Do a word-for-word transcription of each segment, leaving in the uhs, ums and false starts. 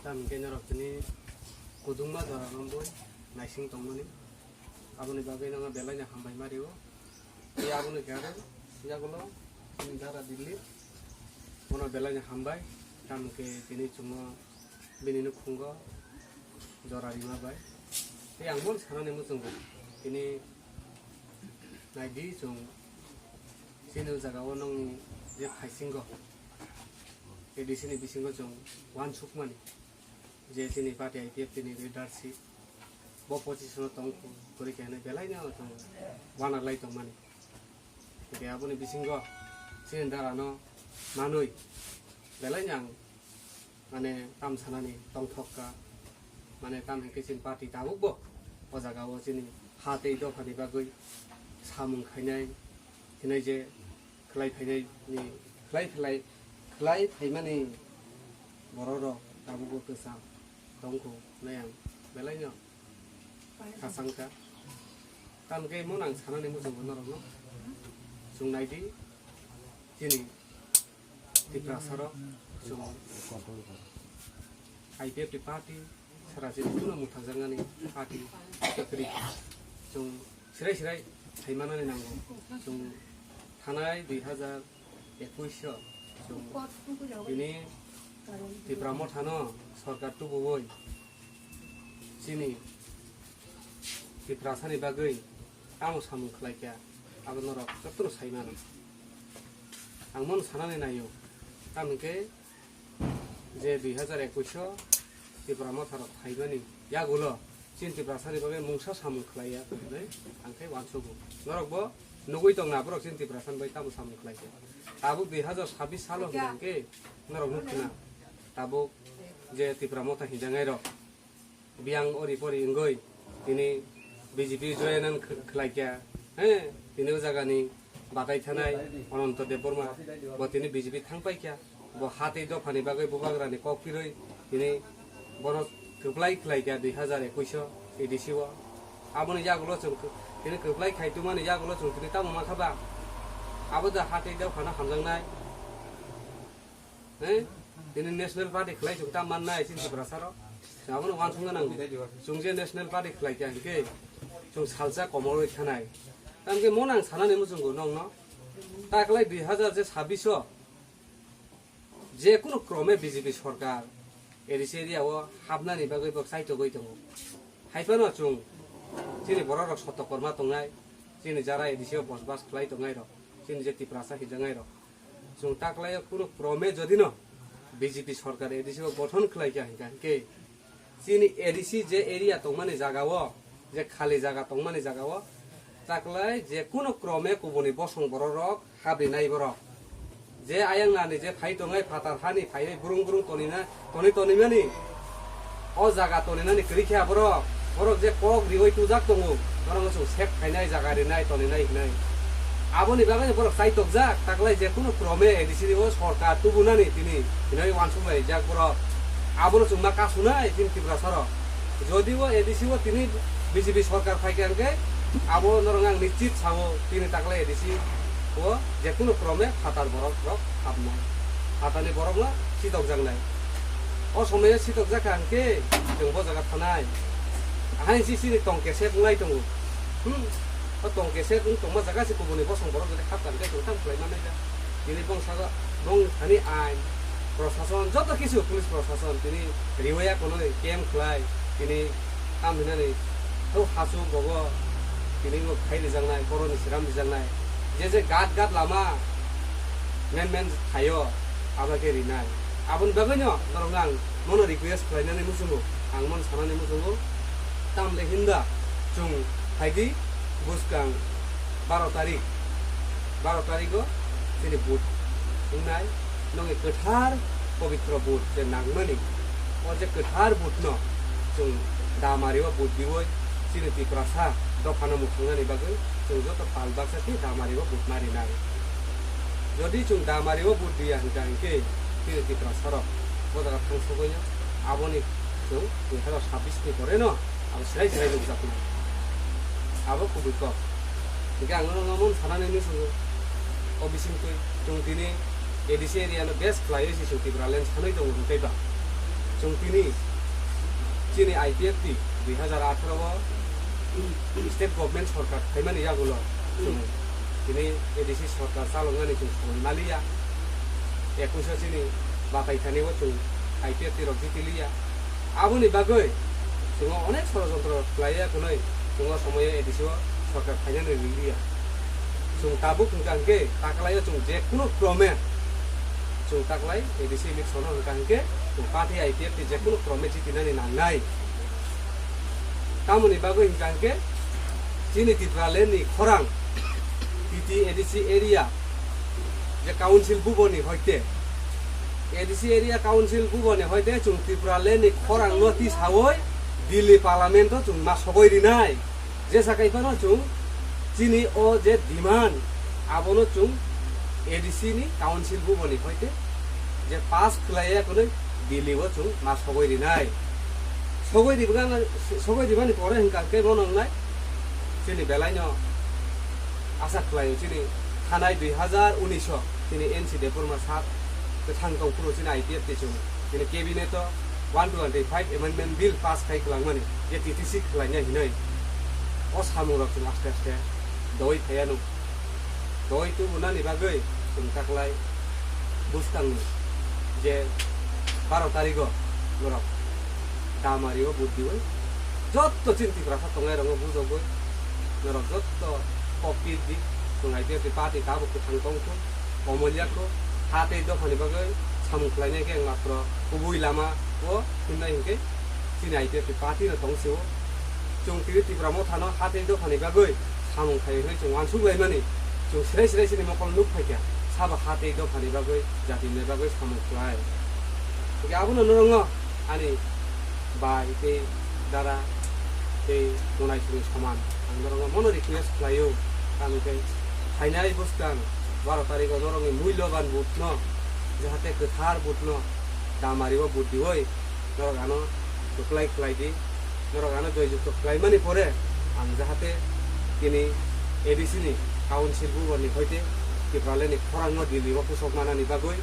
Tamo hwnkhe norok tini kwdwngma jora romwi naising tongmani, aboni bagwi nono belaino hambai ma rio. Tei aboni khe aro yagulo chini dara Dilip, bono belaino hambai, tamo hwnkhe tini chwngno bini nukhungo jora rima bai. Tei ang bono sanani muchungo, tini naidi chwng chini o jaga o nwng je phaisingo, A D C ni bisingo chwng uansukmani je chini party I P F T ni leadership bo position o tong kwrwi khe hinwi belaino chwng uanaklai tongmani. Hwnkhe aboni bisingo chini darano manwi belaino ang mane tam sanani tongthok kha, mane tam hwnkhe chini party tabukbo o jaga o chini ha tei dophani bagwi samung khainai, hinai je khlai phainai ni, khlai phlai, khlai phaimani borok rok tabukbo kwcham tongkhu hinai ang belaino khachang kha. Tamkhe mo nang sanani muchungo norokno chwng naidi chini Tiprasa rok chwng I P F T party sara chini kuno mwthangjaknani party kwrwi chwng sirai sirai phaimanani nango. Chwng thanai dui hazar ekuish o chwng tini Tipra mothano sorkar tubuwi chini Tiprasani bagwi tamo samung khlai kha, abo norok jotono sai mano. Ang bono sanani naio, tamo hwnkhe je dui hazar ekuish o Tipra motha rok phaimani yagulo chini Tiprasani bagwi mungsa samung khlai ya hinwi ang khe uansugo. Norok bo nugwi tongna borok chini Tiprasani bagwi tamo samung khlai kha. Tabuk dui hazar sabbish salo hwnkhe norok nukna tabuk je Tipra motha hinjaknai rok biyang ori pori wngwi tini B J P join ang kh-, khlai kha, he, tini o jaga ni batai thanai Ananto Debbarma bo tini B J P thang pai kha, bo ha tei dopha ni bagwi bubagra ni kok phirwi tini bono kwplai khlai kha dui hazar ekuish o A D C o. Aboni yagulo chwng kw-, tini kwplai khai tongmani yagulo chwng tini tamo mankha ba? Abo da ha tei dopha no hamjaknai. He? Tini national party khlai chwng ta mannai chini Tiprasa rok. Chwng abono uansukna nango. Chwng je national party khlai kha hinkhe chwng salsa komorwi thanai. Tamkhe mo nang sanani muchungo nongno. Taklai dui hazar je sabbish o je kunu krome B J P sorkar A D C area o hapnani bagwi bo chaitogwi tongo. Haiphano chwng chini borok rok soto korma tongnai, chini jara A D C o bosbas khlai tongnai rok, chini je Tiprasa hijaknai rok. Chwng taklai o kunu krome jodi no B J P sorkar A D C o gothon khlai kha hinkha hinkhe chini A D C je area tongmani jaga o, je khali jaga tongmani jaga o, taklai je kunu krome kubuni bosong borok rok habrinai borok. Je ayang nani je phai tongnai phatar hani phaiwi brung brung tonina, toni tonimani. O jaga toninani kwrwi khe borok, borok je kok riwi tujak tongo, borokno chwng sep khainai, jaga rinai, toninai hinai. Aboni bagwi borok chaitokjak, taklai je kunu krome A D C ni o sorkar tubunani tini hinwi uansuk laijak borok. Abono chwng ma kasunai chini Tiprasa rok. Jodi o A D C o tini B J P sorkar phai kha hinkhe abo norok ang nischit sao tini taklai A D C o je kunu krome phatar borok rok hapnai. Phatarni borokno sitokjaknai. O somoyo sitokjak kha hinkhe chwng bo jaga thanai. Ahai si sini tong kesek wnglai tongo. Hmm. O tong kesek wng tongma jaga se kubuni bosong borok jodi hap kha hinkhe chwng tamo khlai mannai da. Tini bong sago bong thani ain, prosason, joto kisu police prosason tini riwaya kono camp khlai, tini tam hinani to hasu bogo tini bo khai rijaknai, boroni siram rijaknai. Je je gat gat lama men men thaio, abo khe rinai. Aboni bagwino norokno ang mono request khlainani muchungo, ang mono sanani muchungo, tamle hinda chwng phaidi bwskang baro tarik, baro tarigo chini vote wngnai, nokni kwthar pobitro vote je nangmani, o je kwthar vote no chwng Damario vote diwi chini Tiprasa dophano mwthungnani bagwi chwng joto pal baksa khe Damario vote ma rinai. Jodi chwng Damario vote diya hinkha hinkhe chini Tiprasa rok bo jaga thangsogwi aboni chwng dui hazar sabbish ni pore no abo serai serai nukjaknai. Abo kubui kok. Hinkhe ang nono mon sanani hinwi swngo. O bisingtwi chwng tini A D C area no best khlaiwi se chwng Tipraland sanwi tongo hinkhe ba. Chwng tini chini I P F T dui hazar atharo o state government sorkar phaimani yagulo chwng tini A D C sorkar chaloknani chwng songwi maliya. Ekush o chini batai thani o chwng I P F T rok jiti liya. Aboni bagwi chwng onek sorojontro khlaiya khwnwi chwng o somoyo A D C o sorkar phainani riliya. Chwng tabuk hwnkha hwnkhe taklaio chwng jekunu krome chwng taklai A D C election o hwnkha hwnkhe chwng party I P F T jekunu krome jitinani nangnai. Tamoni bagwi hwnkha hwnkhe chini Tipraland ni khorang T T A D C area je council buboni hoite A D C area council buboni hoite chwng Tipraland ni khorang no tisawi Delhi parliament o chwng ma sogwi rinai. Jesa kaiphano chwng chini o je demand abono chwng A D C ni council buboni hoite je pass khlaiya khwnwi Delhi o chwng ma sogwi rinai. Sogwi ribgana, sogwi ribani pore hwnkha hwnkhe bono wngnai chini belaino asa khlaio chini thanai dui hazar unis o chini N C Debbarma sir kwthang tongphuru chini I P F T chwng chini cabinet o one twenty five amendment bill pass khai kwlangmani je T T C khlaina hinwi o samungrok chwng aste aste doi phaiya nuk. Doi tubunani bagwi chwng taklai bwskangni je baro tarigo norok Damari o vote diwi jotto chini Tiprasa tongnai rokno bujogwi norok jotto kok pir di, chwng I P F T party tabuk kwthang tongthung, komolya kho, ha tei dophani bagwi samung khlainai khe matro kubui lama o himnai hinkhe chini I P F T party no tong sio. Chwng tini Tipra Motha no ha tei dophani bagwi samung khai hwnwi chwng uansuk laimani, chwng sirai sirai chini mokol nuk phaikha, sabo ha tei dophani bagwi, jatini bagwi samung khlai. Hwnkhe abono norokno ani bai tei dara tei kunai chwngwi soman. Ang norokno mono request khlaio, tamo khe phainai bwskang baro tarikgo norokni mulyoban vote no, jahate kwthar vote no Damari o vote diwi norok ano kwplai khlai di, norok ano joyjukto khlaimani pore ang jahate tini A D C ni council buboni hoite Tipraland ni khorang no Delhi o pusok manani bagwi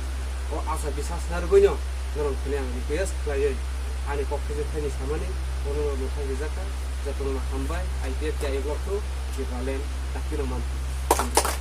o asa bisas narwgwino norok thani ang request khlaiwi ani kok thaijakthani samani bono mwthang rijakha. Jotono hambai, I P F T I block two Tipraland dakti no manthung.